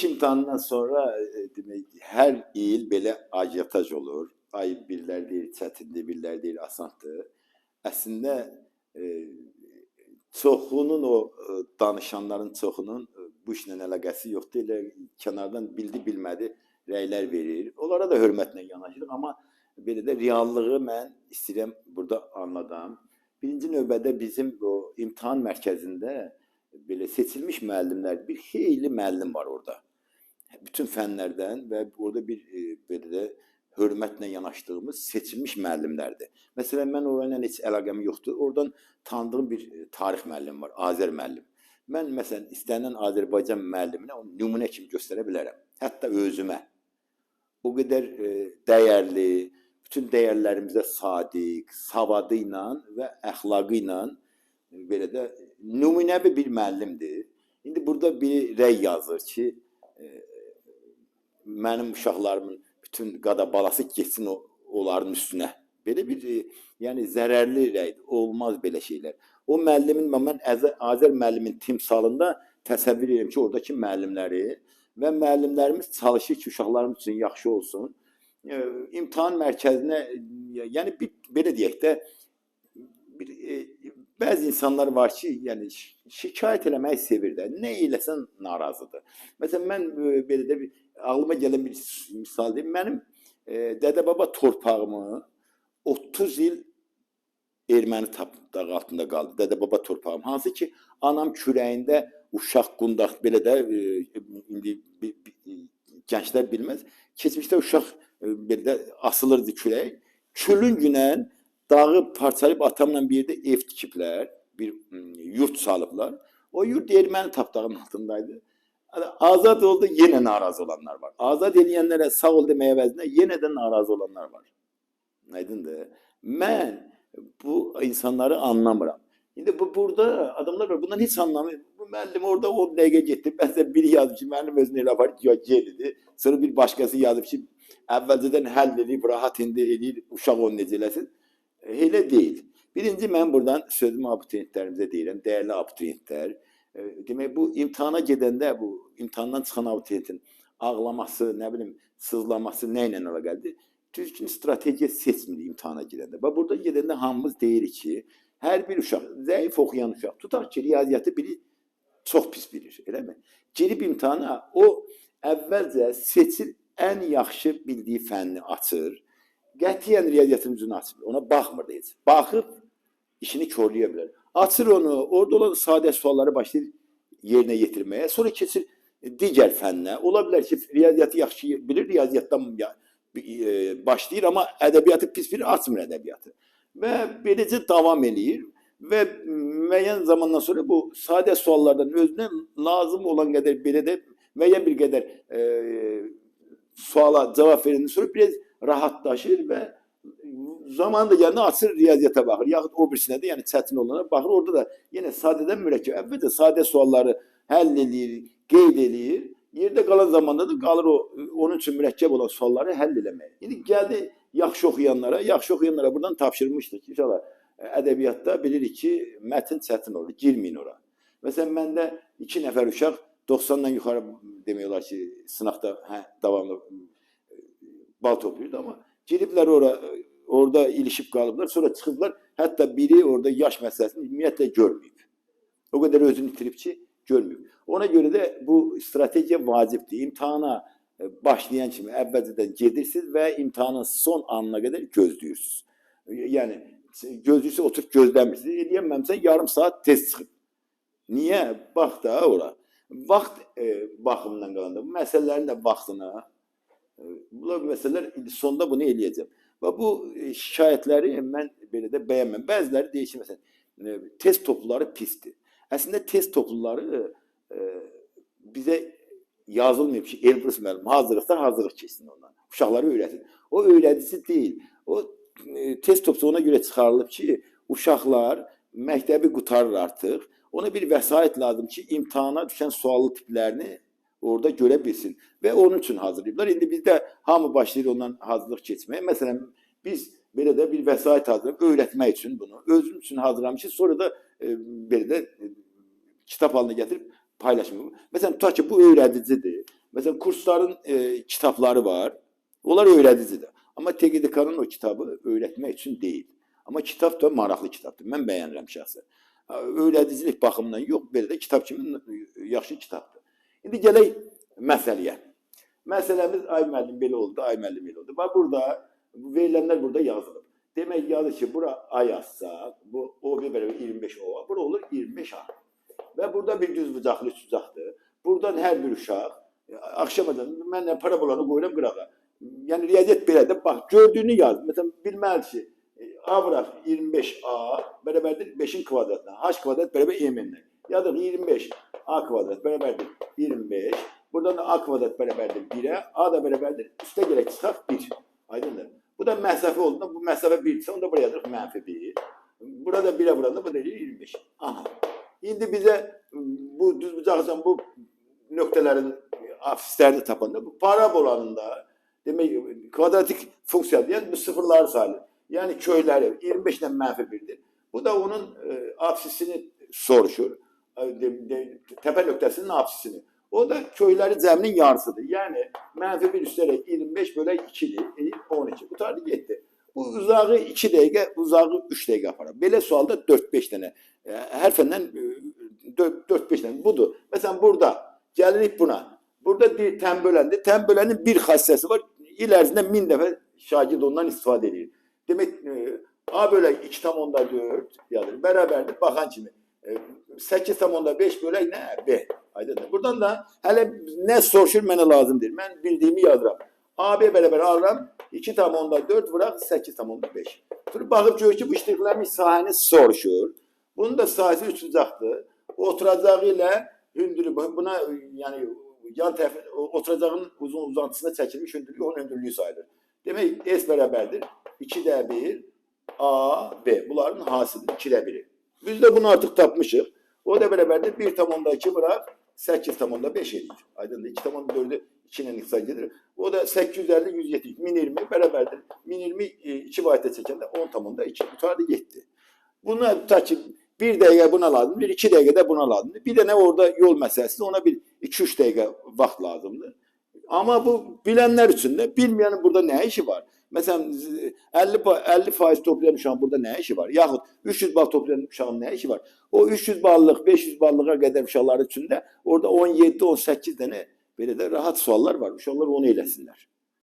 Giriş imtahanından sonra demək hər il belə ajotaj olur. Ay birlər deyir çətindir, birlər deyir asandır. Əslində çoxunun o danışanların çoxunun bu işlə əlaqəsi yoxdur. Elə kənardan bildi bilmədi rəylər verir. Onlara da hörmətlə yanaşırıq, amma belə də reallığı mən istəyirəm burada anladam. Birinci növbədə bizim o imtahan mərkəzində belə seçilmiş müəllimlər, bir xeyli müəllim var orada. Bütün fənlərdən və orada bir belə də hörmətlə yanaşdığımız seçilmiş müəllimlərdir. Məsələn, mən orayla heç əlaqəm yoxdur. Oradan tanıdığım bir tarix müəllimi var, Azər müəllim. Mən məsələn istənilən Azərbaycan müəlliminə onu nümunə kimi göstərə bilərəm. Hətta özümə. O qədər dəyərli, bütün dəyərlərimizə sadiq, savadı ilə və əxlaqı ilə belə də nümunəvi bir müəllimdir. İndi burada bir rəy yazır ki, mənim uşaqlarımın bütün qada balası getsin onların üstünə. Belə bir yəni zərərli rəydir. Olmaz belə şeylər. O müəllimin, mən Azər müəllimin timsalında təsəvvür edirəm ki, oradakı müəllimləri və müəllimlərimiz çalışır ki, uşaqlarımız üçün yaxşı olsun. İmtahan mərkəzinə, yəni bir, belə deyək də, bir, bəzi insanlar var ki, yəni şikayət eləməyi sevir də. Nə eləsən narazıdır. Məsələn, mən belə də bir ağlıma gələn bir misal deyim. Mənim dədə-baba torpağımı 30 il erməni dağı altında qaldı. Dədə-baba torpağım. Hansı ki, anam kürəyində uşaq qundaq belə də indi gənclər bilməz. Keçmişdə uşaq belə də asılırdı kürək. Külün günən dağı parçalayıb atamla bir yerdə ev tikiblər, bir yurt salıblar. O yurt erməni tapdağının altındaydı. Azad oldu, yenə narazı olanlar var. Azad eləyənlərə sağ ol deməyə əvəzinə yenə də narazı olanlar var. Aydındır. Mən bu insanları anlamıram. İndi bu burada adamlar var, bundan heç anlamıyor. Bu müəllim orada 10 dəqiqə getdi. Bəzən biri yazıb ki, müəllim özünü elə apar ki, gel idi. Sonra bir başqası yazıb ki, əvvəlcədən həll eləyib, rahat indi eləyir, uşaq onu necə eləsin. Elə deyil. Birinci, mən buradan sözümü abituriyentlərimizə deyirəm, dəyərli abituriyentlər. Demək, bu imtahana gedəndə, bu imtahandan çıxan abituriyentin ağlaması, nə bilim, sızlaması nə ilə əlaqəlidir? Düzgün strategiya seçmirik imtahana gedəndə. Və burada gedəndə hamımız deyirik ki, hər bir uşaq, zəif oxuyan uşaq, tutaq ki, riyaziyyatı biri çox pis bilir, eləmi? Girib imtahana, o əvvəlcə seçir, ən yaxşı bildiyi fənni açır. Qətiyyən riyaziyyatın üzünü açmır, ona baxmır da heç. Baxıb işini korlaya bilər. Açır onu, orada olan sadə sualları başlayır yerinə yetirməyə. Sonra keçir digər fənnə. Ola bilər ki, riyaziyyatı yaxşı bilir, riyaziyyatdan başlayır, amma ədəbiyyatı pis bilir, açmır ədəbiyyatı. Və beləcə davam eləyir və müəyyən zamandan sonra bu sadə suallardan özünə lazım olan qədər belə də müəyyən bir qədər suala cavab verəndən sonra biraz rahatlaşır və zamanı da gələndə açır riyaziyyata baxır. Yaxud o birisinə də, yəni çətin olana baxır. Orada da yenə sadədən mürəkkəb. Əvvəlcə sadə sualları həll eləyir, qeyd eləyir. Yerdə qalan zamanda da qalır o onun üçün mürəkkəb olan sualları həll eləməyə. İndi gəldi yaxşı oxuyanlara, yaxşı oxuyanlara buradan tapşırmışdıq ki, inşallah ədəbiyyatda bilirik ki, mətn çətin olur, girməyin ora. Məsələn, məndə 2 nəfər uşaq 90-dan yuxarı demək olar ki, sınaqda davamlı bal toplayırdı, amma giriblər ora, orada ilişib qalıblar, sonra çıxıblar, hətta biri orada yaş məsələsini ümumiyyətlə görməyib. O qədər özünü itirib ki, görməyib. Ona görə də bu strategiya vacibdir. İmtahana başlayan kimi əvvəlcədən gedirsiniz və imtahanın son anına qədər gözləyirsiniz. Yəni, gözləyirsiniz, oturub gözləmirsiniz. Eləyəməmsən, yarım saat tez çıxıb. Niyə? Bax da ora. Vaxt baxımından qalanda, bu məsələlərin də vaxtına, bu məsələlər indi sonda bunu eləyəcəm. Və bu şikayətləri mən belə də bəyənməm. Bəziləri deyir ki, məsələn, test topluları pisdir. Əslində test topluları bizə yazılmayıb ki, Elbrus müəllim hazırlıqda hazırlıq keçsin ondan. Uşaqları öyrətin. O öyrədici deyil. O test toplusu ona görə çıxarılıb ki, uşaqlar məktəbi qurtarır artıq. Ona bir vəsait lazım ki, imtahana düşən suallı tiplərini orada görə bilsin. Və onun üçün hazırlayıblar. İndi bizdə hamı başlayır ondan hazırlıq keçməyə. Məsələn, biz belə də bir vəsait hazırlayıb öyrətmək üçün bunu. Özüm üçün hazırlamışıq. Sonra da belə də kitab halına gətirib paylaşmaq. Məsələn, tutaq ki, bu öyrədicidir. Məsələn, kursların kitabları var. Onlar öyrədicidir. Amma TGDK-nın o kitabı öyrətmək üçün deyil. Amma kitab da maraqlı kitabdır. Mən bəyənirəm şəxsən. Öyrədicilik baxımından yox, belə də kitab kimi yaxşı kitabdır. İndi gələk məsələyə. Məsələmiz ay müəllim belə oldu, ay müəllim belə oldu. Bax burada verilənlər burada yazılıb. Demək yazır ki, bura A yazsaq, bu OB bərabər 25 OA, bura olur 25 A. Və burada bir düz bucaqlı üçbucaqdır. Buradan hər bir uşaq axşamadan mən də parabolanı qoyuram qırağa. Yəni riyaziyyat belədir. Bax gördüyünü yaz. Məsələn bilməlidir ki, A vuraq 25A bərabərdir 5-in kvadratına. H kvadrat bərabər MN-lə. Yazırıq 25 A kvadrat bərabərdir 25. Buradan da A kvadrat bərabərdir 1-ə. A da bərabərdir. Üstə gələk çıxaq 1. Aydındır. Bu da məsafə olduğunda bu məsafə 1-dirsə onda buraya yazırıq mənfi 1. Burada 1-ə vuranda bu da 25. Aha. İndi bizə bu düz bucaqsan bu nöqtələrin absislərini tapanda bu parabolanın da demək kvadratik funksiya deyən bu sıfırları sayılır. Yəni köyləri 25 ilə mənfi 1-dir. Bu da onun absisini soruşur. Təpə nöqtəsinin absisini. O da köyləri cəminin yarısıdır. Yəni mənfi 1 üstəlik 25 bölək 2-dir. 12. Qutardı getdi. Bu uzağı 2 dəqiqə, uzağı 3 dəqiqə aparar. Belə sualda 4-5 dənə. Hər fəndən 4-5 dənə. Budur. Məsələn burada gəlirik buna. Burada bir tənböləndir. Tənbölənin bir xassəsi var. İl ərzində 1000 dəfə şagird ondan istifadə edir. Demək A bölək 2,4 yazır. Bərabərdir. Baxan kimi. 8,5 bölək nə? B. Aydındır. Buradan da hələ nə soruşur mənə lazım deyil. Mən bildiyimi yazıram. AB bərabər alıram. 2,4 vuraq 8,5. Sonra baxıb görür ki, bu iştiraklanmış sahəni soruşur. Bunun da sahəsi üçbucaqdır. Oturacağı ilə hündürlüyü, buna yəni yan tərəf oturacağın uzun uzantısına çəkilmiş hündürlüyü onun hündürlüyü sayılır. Demək S bərabərdir 2-də 1 A, B. Bunların hasilidir 2-də 1-i. Biz də bunu artıq tapmışıq. O da bərabərdir 1,2 vuraq 8,5 edir. Aydındır. 2,4-ü 2 ilə ixtisar gedir. O da 850, 170, 1020 bərabərdir. 1020 2 vahiddə çəkəndə 10,2 qutardı getdi. Buna tutaq ki 1 dəqiqə buna lazımdır, 2 dəqiqə də buna lazımdır. Bir dənə orada yol məsələsidir, ona bir 2-3 dəqiqə vaxt lazımdır. Amma bu bilənlər üçün də, bilməyənin burada nə işi var? Məsələn 50% toplayan uşağın burada nə işi var? Yaxud 300 bal toplayan uşağın nə işi var? O 300 ballıq, 500 ballığa qədər uşaqlar üçün də orada 17-18 dənə belə də rahat suallar var. Uşaqlar onu eləsinlər.